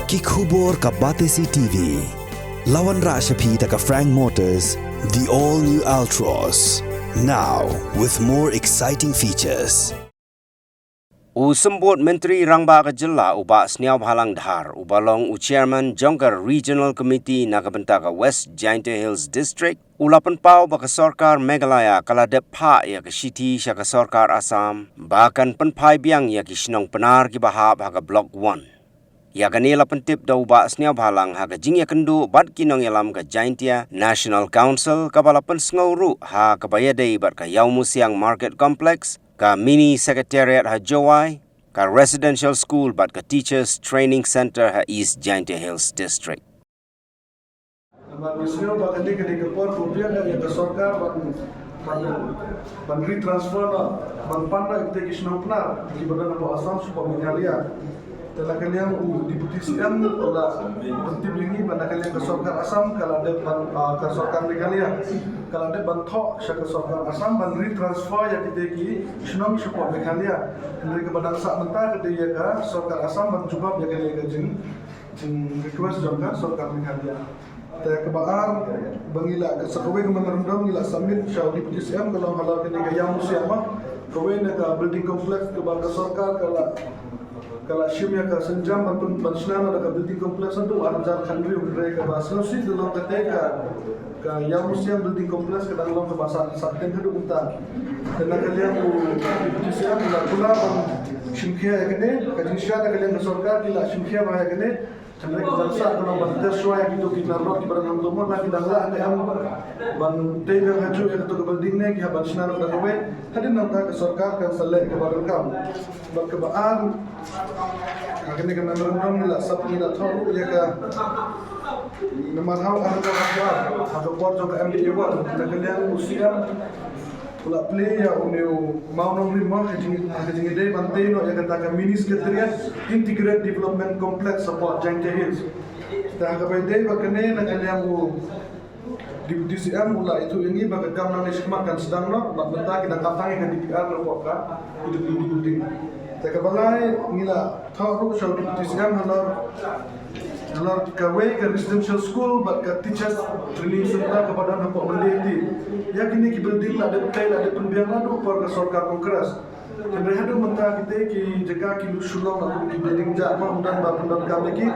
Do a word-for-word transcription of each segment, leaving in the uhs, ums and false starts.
Ki khubor ka Batesi T V. La wanrah sha phi da ka Frank Motors, the all new Altroz. Now with more exciting features. U Symbud Myntri Rangbah ka Jylla u Bah Sniawbhalang Dhar, uba long u Chairman jong ka Regional Committee na ka bynta ka West Jaintia Hills District, u la pynpaw ba ka Sorkar Meghalaya ka la dep phah ïa ka shithi sha ka Sorkar Assam ba kan pynphai biang ïa ki shnong Pnar kiba hap ha ka Block One. Ïa kane la pyntip da u Bah Sniawbhalang ha ka jingïakynduh bad ki nongïalam ka Jaintia National Council, kaba la pynsngew ruh ha kaba ïadei bad ka Ïawmusiang Market Complex, ka Mini Secretariat ha Jowai, ka Residential School bad ka Teachers Training Centre ha East Jaintia Hills District. Namar ngi sngew ba kane ka dei ka por ba biang ïa ka sorkar ban, ban, ban retransfer noh, ban pan noh ïa kita ki shnong Pnar kiba don hapoh Assam sha Meghalaya. Te na ka liang u Deputy C M u la pyntip ïa ngi ba na ka liang ka sorkar Assam ka la dep ban, ah, ka sorkar Meghalaya ka la dep ban thoh sha ka sorkar Assam ban retransfer ïa kita ki shnong sha Meghalaya. Hynrei kaba dang sah mynta ka dei ïa ka sorkar Assam ban jubab ïa kane ka jing jing request jong ka sorkar Meghalaya. Te kaba ar ba ngi la, sa kawei ka memorandum ngi la submit sha u Deputy C M ka long halor kane ka Ïawmusiang, ma kawei na ka building complex kaba ka sorkar ka la, ka la shim ïa ka sienjam ban pyn, ban shna noh da ka building complex haduh ar hajar khathynriew, hynrei kaba sngewsih ka long kata ka, ka Ïawmusiang building complex ka dang long kaba sah, sah teng haduh mynta. Te na ka liang u Deputy C M u la kular ban shim khia ïa kane, ka jingshisha na ka liang ka sorkar ki la shim khia bha ïa kane. Hynrei ka jingshah ka long ban test shuwa ïa kito ki landlord kiba dang hangto, mo na ki dang lah ne em ban tei biang hajuh ïa kato ka building ne ki hap ban shna noh da kawei. Hadien nangta ka sorkar kan sa leh kaba donkam. Bad kaba ar, ha kane ka memorandum ngi la sub, ngi la thoh ruh ïa ka, namar ha u ar hajar arphew ar, ha ka por jong ka M D A one, na ka liang u C M u la plie ïa une u mawnongrim, ma ha ka jing, ha ka jingïadei ban tei noh ïa kata ka Mini Secretariat Integrated Development Complex hapoh Jaintia Hills. Te ha kaba ïadei bad kane na ka liang u Deputy C M u la ïathuh ïa ngi ba ka kam nangne shakhmat kan sdang noh, bad mynta ki dang ap tang ïa ka D P R napoh ka P W D building. Te kaba lai ngi la thoh ruh sha u Deputy C M halor, halor kawei ka residential school bad ka teachers training center kaba don hapoh Myndai. Ïa kine ki building la dep tei, la dep pynbiang naduh por ka sorkar Congress. Hynrei haduh mynta kita ki jaka ki lut shuh long, la kum ki building jah, ma ym don ba pyndonkam ïa ki.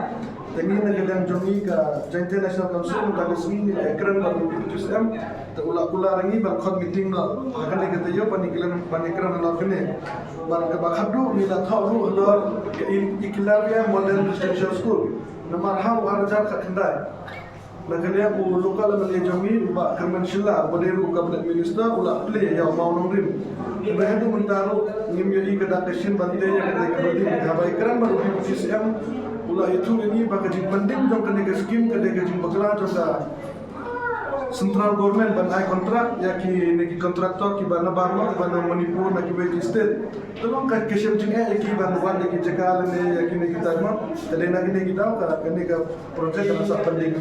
Te ngi na ka liang jong ngi ka Jaintia National Council mynta ka sngi ngi la ïakren bad u Deputy C M. Te u la kular ïa ngi ban khot meeting noh ha kane ka taïew ban ïakren, ban ïakren halor kane. Bad kaba khatduh ngi la thoh ruh halor ka Eklavya Model Residential School. Namar ha u ar hajar khatkhyndai, na ka liang u local M L A jong ngi u Bah Kyrmen Shylla uba dei ruh u Cabinet Minister u la plie ïa u mawnongrim. Hynrei haduh mynta ruh ngim ïohi ka dak ka shin ban tei ïa kane ka building. Haba ïakren bad u Deputy C M u la ïathuh ïa ngi ba ka jingpyndem jong kane ka skim ka dei ka jingbakla jong ka Central Government ban ai contract ïa kine ki contractor kiba na baroh, kiba na Manipur, na kiwei ki state. Te long ka, ka shem jingeh ïa ki ban wan ïa ki jaka lane ïa kine ki time, ma ka dei na kine ki daw ka, kane ka project ka la sah pending.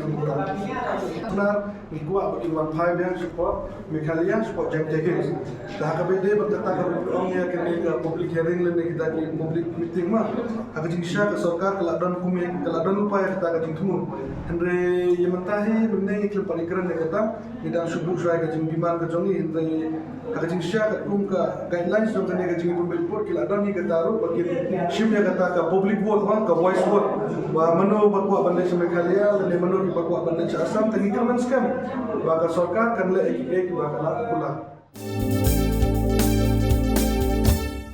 Kumta ngi kwah ba kin wan phai biang shapoh Meghalaya, shapoh Jaintia Hills. Te ha kaba ïadei bad kata kaba phi ong ïa kane ka public hearing lane kita ki public meeting, ma ha ka jingshisha ka sorkar ka la don kum ïa, ka la don lypa ïa kata ka jingthmu. Hynrei ïa mynta hi mynne ngi khlem pat ïakren ïa kata, ngi dang shu buh shuwa ïa ka jingdemand ka jong ngi. Hynrei ha ka jingshisha katkum ka guidelines jong kane ka jingïapynbeit pud ki la don hi kata ruh ba kin shim ïa kata ka public vote, ma ka voice vote, ba mano ba kwah ban leit sha Meghalaya lane mano kiba kwah ban leit sha Assam. Te ngi kyrmen skhem ba ka sorkar kan leh ïa kiei kiba ka la kular.